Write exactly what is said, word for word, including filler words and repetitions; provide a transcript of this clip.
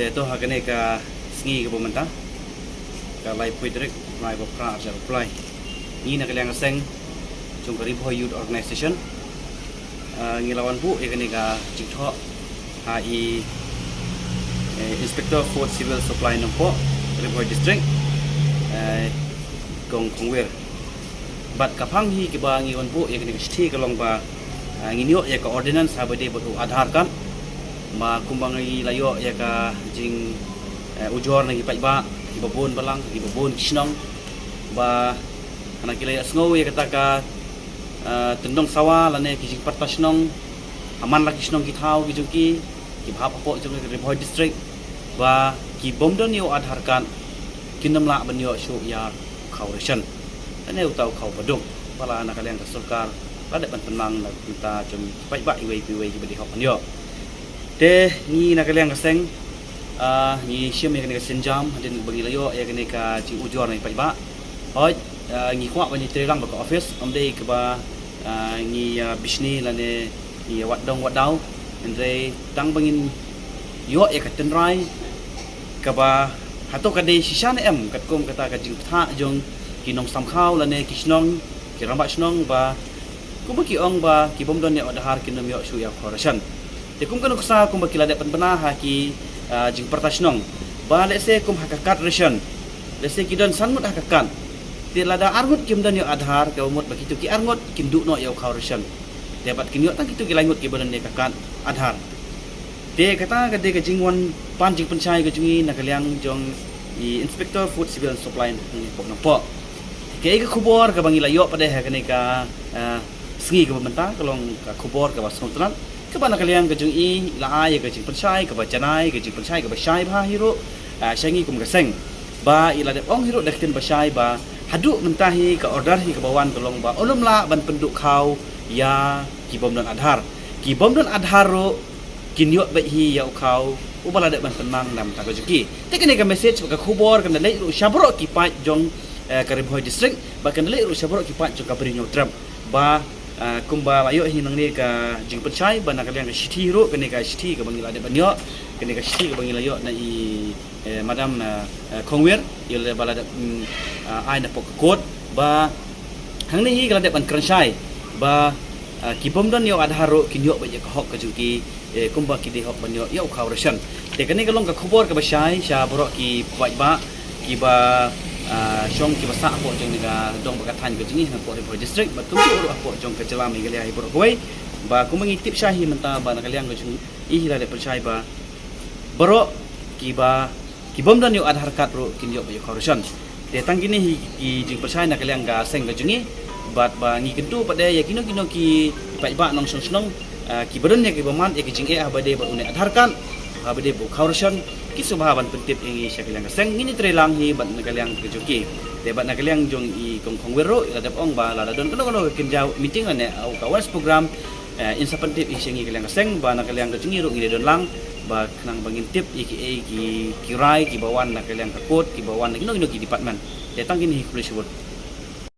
Te to ha kane ka sngi kaba mynta, ka laiphew tarik, bnai ba phra, arhajar arphew lai, ngi na ka liang ka seng jong ka Ri Bhoi Youth Organization, ah, ngi la wan buh ïa kane ka jingthoh ha i, eh, Inspector Food Civil Supply Nongpoh, Ri Bhoi District, eh, Kong Khongwir. Bad ka phang hi kaba ngi wan buh ïa kane ka shithi ka long ba, ah, ngin ïoh ïa ka ordinance haba dei bad u Aadhaar card. Ba kumba ngi la ïoh ïa ka jing, eh, ujor na ki paidbah kiba bun balang, kiba bun ki shnong, ba hana ki la ïohsngew ïa kata ka, ah, tyndong sawa lane ki jingpyrta shnong ha man la ki shnong ki thaw ki jong ki, kiba hap hapoh jong ka Ri Bhoi District, ba ki bym don ïa u Aadhaar card kin ym lah ban ïoh shuh ïa u khaw ration lane uta u khaw baduk ba la na ka liang ka sorkar la dep ban pynmang na ka bynta jong ki paidbah iwei pa iwei kiba dei hok ban ïoh. Te ngi na ka liang ka seng, ah, ngi shim ïa kane ka sienjam hadien ba ngi la ïoh ïa kane ka jingujor na ki paidbah. Hooid, ah, ngi kwah ban ïatrei lang bad ka office, ym dei kaba, ah, ngi, ah, bishni lane ngi, ah, wat dong wat daw. Hynrei tang ba ngin ïoh ïa ka tynrai kaba hato ka dei shisha ne em, katkum kata ka jingpyrta jong ki nongsam khaw lane ki shnong, ki rangbah shnong, ba kumba ki ong ba ki bym don ïa u Aadhaar kin ym ïoh shuh ïa u khaw ration. Te kum ka nuksa kumba ki la dep pynbna ha ki, ah, jingpyrta shnong, ba lehse kum ha ka card ration, lehse ki don san ngut ha ka card, te lada ar ngut kim don ïa u Aadhaar, kaba mut ba kito ki ar ngut kin duh noh ïa u khaw ration. Te bad kin ïoh tang kito ki lai ngut kiba don ïa ka card Aadhaar. Te kata ka dei ka jingwan pan jingpynshai ka jong ngi na ka liang jong i Inspector Food Civil and Supply Nongpoh. Kaei ka khubor kaba ngi la ïoh pat ha kane ka, ah, sngi kaba mynta, ka long ka khubor kaba sngewtynnat, kaba na ka liang ka jong i la ai ïa ka jingpynshai kaba janai, ka jingpynshai kaba shai bha hi ruh, ah, sha ngi kum ka seng. Ba i la dep ong hi ruh da ka ktien ba shai ba haduh mynta hi ka order hi kaba wan ka long ba un ym lah ban pynduh khaw ïa ki bym don Aadhaar. Ki bym don Aadhaar ruh kin ïoh beit hi ïa u khaw uba la dep ban pynmang na ka bynta ka jong ki. Te kane ka message, ka khubor kan da leit ruh sha baroh ki paid jong, eh, ka Ri Bhoi District, ba kan da leit ruh sha baroh ki paid jong ka Bri Hynñiewtrep. Ba, eh, kumba la ïoh hi nangne ka jingpynshai, ba na ka liang ka shithi ruh, kane ka shithi kaba ngi la dep ban ïoh, kane ka shithi kaba ngi la ïoh na i, eh, Madam, eh, eh, Khongwir, ïa la ba la dep, mm, eh, ai na pok ka court, ba hangne hi ka la dep ban kren shai ba, eh, ki bym don ïa u Aadhaar ruh kin ïoh beit ïa ka hok ka jong ki, eh, kumba ki dei hok ban ïoh ïa u khaw ration. Te kane ka long ka khubor kaba shai sha baroh ki paidbah kiba, ah, shong kiba sah hapoh jong ka dong bad ka thaiñ ka jong ngi hapoh Ri Bhoi District, bad kumjuh ruh hapoh jong ka jylla Meghalaya hi baroh kawei. Ba kumba ngi tip shai hi mynta ba na ka liang ka jong i hi la dep pynshai ba baroh kiba, ki bym don ïa u Aadhaar card ruh kin ïoh beit ïa u khaw ration. Te tang kine hi ki jingpynshai na ka liang ka seng ka jong ngi, bad ba ngi kyntu pat de ïa kino kino ki paidbah nongshong shnong, ah, kiba don ïa kiba mad ïa ki jingeh haba dei bad une u Aadhaar card, haba dei bad u khaw ration, ki sngewbha ban pyntip ïa ngi sha ka liang ka seng, ngin ïatrei lang hi bad na ka liang ka jong ki. Te bad na ka liang jong i Kong Khongwir ruh i la dep ong ba lada don kano kano ka kynja meeting lane, ah, ka awareness program, eh, in sa pyntip ïa ngi sha ka liang ka seng, ba na ka liang ka jong ngi ruh ngin ïa don lang ba khnang ba ngin tip ïa kiei ki, ki rai kiba wan na ka liang ka court, kiba wan na kino kino ki department. Te tang kine hi, khublei shibun.